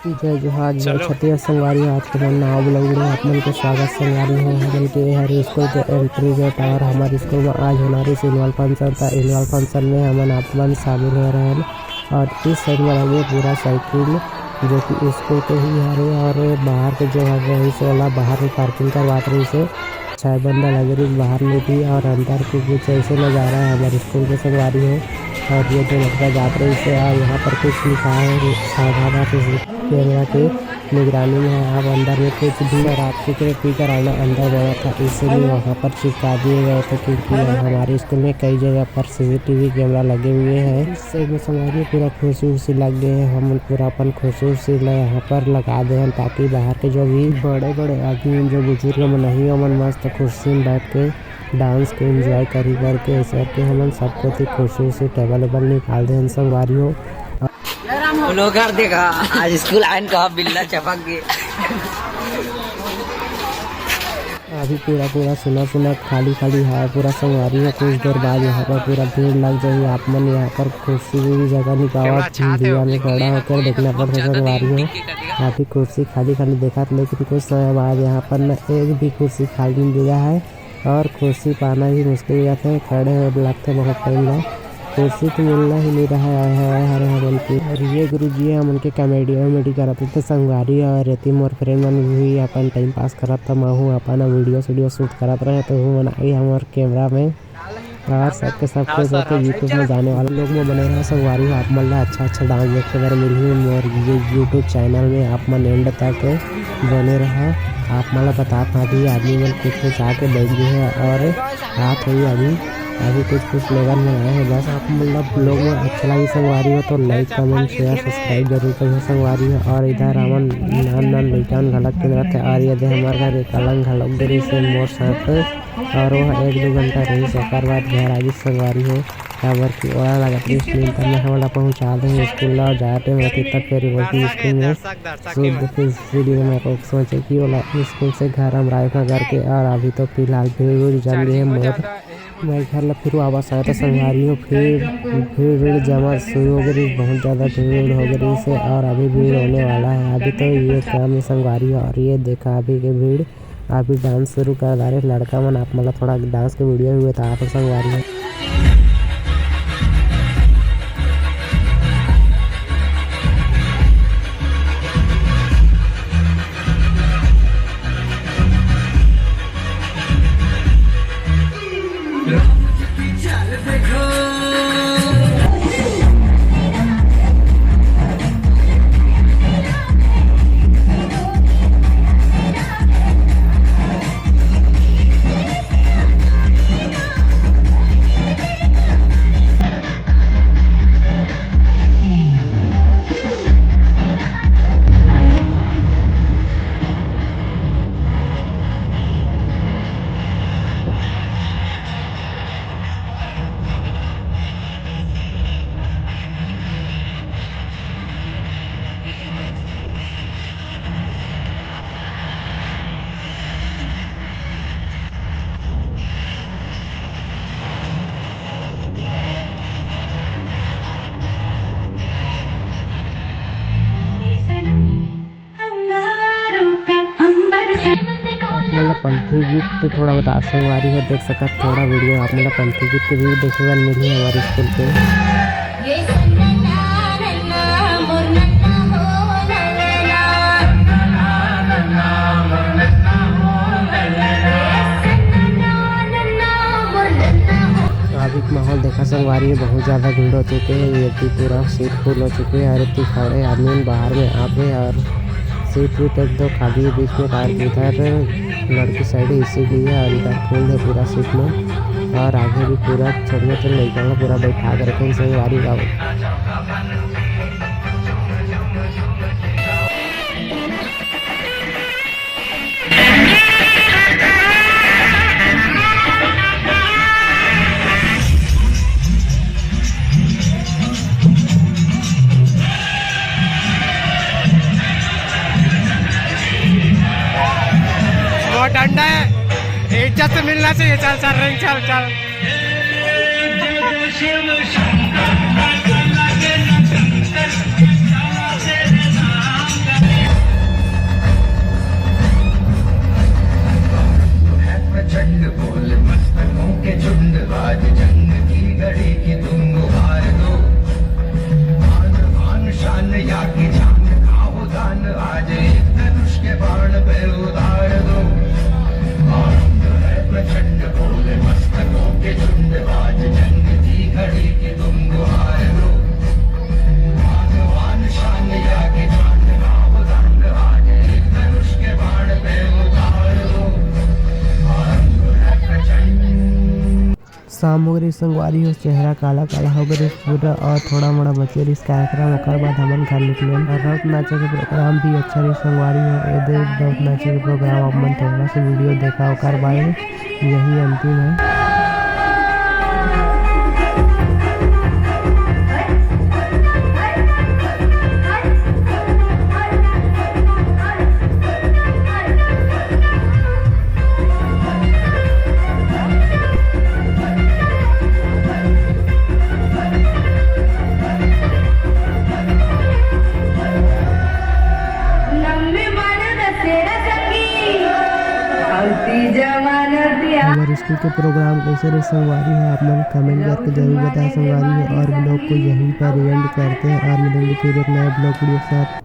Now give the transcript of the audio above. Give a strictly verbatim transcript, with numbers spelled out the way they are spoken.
जय जोहार, जय छत्तीसगढ़ संगवारी हो। आज के मन नवा vlog में आप मन के स्वागत संगवारी हो। हमन के हर स्कूल के entry gate और हमारे स्कूल में आज होना रही annual function। त annual function में हमन आप मन शामिल हो रहे हैं और इस side में लगे पूरा साइकिल जो कि स्कूल के ही हरे और बाहर के जो हर रही से ओला बाहर में parking करवात रही से। छह बंदा लगे रही बाहर में भी और अंदर के कुछ ऐसे नजारा है हमारे स्कूल के संगवारी हो। और ये जो लड़का जात रही से और यहाँ पर कुछ लिखा है सावधान कैमरा के निगरानी में है। आप अंदर में कुछ भी शराब सिगरेट पीकर आना अंदर मना था, इसलिए वहाँ पर चिपका दिए गए थे, क्योंकि हमारे स्कूल में कई जगह पर सीसीटीवी कैमरा लगे हुए हैं। इस side में संगवारी पूरा खुशी उसी लग गए हैं, हम पूरा अपन खुशी उसी ला यहाँ पर लगा दे हैं, ताकि बाहर के जो भी बड़े बड़े आदमी हैं, जो बुजुर्ग मन नहीं, ओमन मस्त कुर्सी में बैठ के डांस के एंजॉय करी करके ऐसे करके हमन सबको थी खुशी उसी टेबल वेबल निकाल दे हैं संगवारी हो। लोग घर देखा, आज स्कूल आयन कहा बिल्ला चपक गए। अभी पूरा पूरा सुना सुना खाली खाली है पूरा संगवारी हो। कुछ देर बाद यहाँ पर पूरा भीड़ लग जाएगी। आप मन यहाँ पर कुर्सी की भी जगह निकालत दिया में खड़ा होकर देखना पड़ता संगवारी हो। अभी कुर्सी खाली खाली देखा, लेकिन कुछ समय बाद यहाँ पर न एक भी कुर्सी खाली नहीं दिया है और कुर्सी पाना भी मुश्किल हो जाता है। खड़े हो लगते बहुत टाइम ला, कुर्सी तो मिलना ही नहीं रहा है। आए हरे हमन के और ये गुरु जी हमन के कॉमेडी वॉमेडी करत थे संगवारी और रेती मोर फ्रेंड मन भी अपन टाइम पास करत था। महू अपन वीडियो वीडियो शूट करत रहे तो हूँ मन आई हमारे कैमरा में और सबके सब कुछ होते YouTube में जाने वाला लोग में बने रहा संगवारी हो। आप मन ला अच्छा अच्छा डांस देखे बर मिलही मोर ये YouTube चैनल में। आप मन एंड तक बने रहा। आप मन ला बतात ना भी आदमी मन कुछ कुछ आके बैठ गए हैं और रात हुई अभी अभी कुछ कुछ लोगन में आए हैं। बस आप मन ला लोग में अच्छा लगी संगवारी हो तो लाइक कमेंट शेयर सब्सक्राइब जरूर करिए संगवारी हो। और इधर हमन नान नान लइकान घलक के रखे और ये दे हमारे घर एक अलंग घलक दे रही से मोर साथ और वो एक दो घंटा रही ओकर बाद घर आ गई संगवारी हो। काबर कि ओला लगत रही स्कूल तब मैं ओला पहुँचा दें स्कूल ला जाए टाइम रहती तब फिर वो भी स्कूल में शुद्ध फिर इसीलिए मैं को सोचे कि ओला स्कूल से घर हम राय करके और अभी तो फिलहाल भीड़ उड़ जम गए हैं मोर मैं घर ला फिर वापस आया था संगवारी हो। फिर भीड़ भीड़ जमा शुरू हो गई, बहुत ज़्यादा भीड़ हो गई से और अभी भीड़ होने वाला है। अभी तो ये काम है संगवारी हो और ये देखा अभी के भीड़ अभी डांस शुरू कर डारे लड़का मन। आप मन ला थोड़ा डांस के वीडियो भी बता संगवारी हो। आप मन ला पंथी गीत तो थोड़ा बता संगवारी हो देख सकत थोड़ा वीडियो आप मन ला पंथी गीत के भी देखे बर मिलही हमारे स्कूल के। अभी के माहौल देखा संगवारी है, बहुत ज़्यादा भीड़ हो चुके हैं। ये भी पूरा सीट फुल हो चुके हैं और इतनी खड़े आदमी बाहर में आ गए और सीट वीट एक दो खाली है बीच में कार के इधर लड़की साइड है इसीलिए और इधर फुल है पूरा सीट में और आगे भी पूरा छोटे छोटे लड़का में पूरा बैठा कर रखे हैं संगवारी का। वो डंडा है, इज्जत से मिलना चाहिए। चल चल रिंग चल चल। शाम हो गे रहिस संगवारी हो, चेहरा काला काला हो गे रहिस पूरा, और थोड़ा मोड़ा बचे रहिस कार्यक्रम, ओकर बाद हमन घर निकलेन। और राउत नाचा के प्रोग्राम भी अच्छा रहिस संगवारी हो। ए दे राउत नाचा के प्रोग्राम आप मन थोड़ा सा वीडियो देखा, ओकर बाद यही अंतिम है। हमर स्कूल के प्रोग्राम कैसे रहे संगवारी हो, आप मन कमेंट करके जरूर बताएं संगवारी हो। और ब्लॉग को यहीं पर एंड करते हैं और मिलेंगे फिर एक नए ब्लॉग वीडियो के साथ।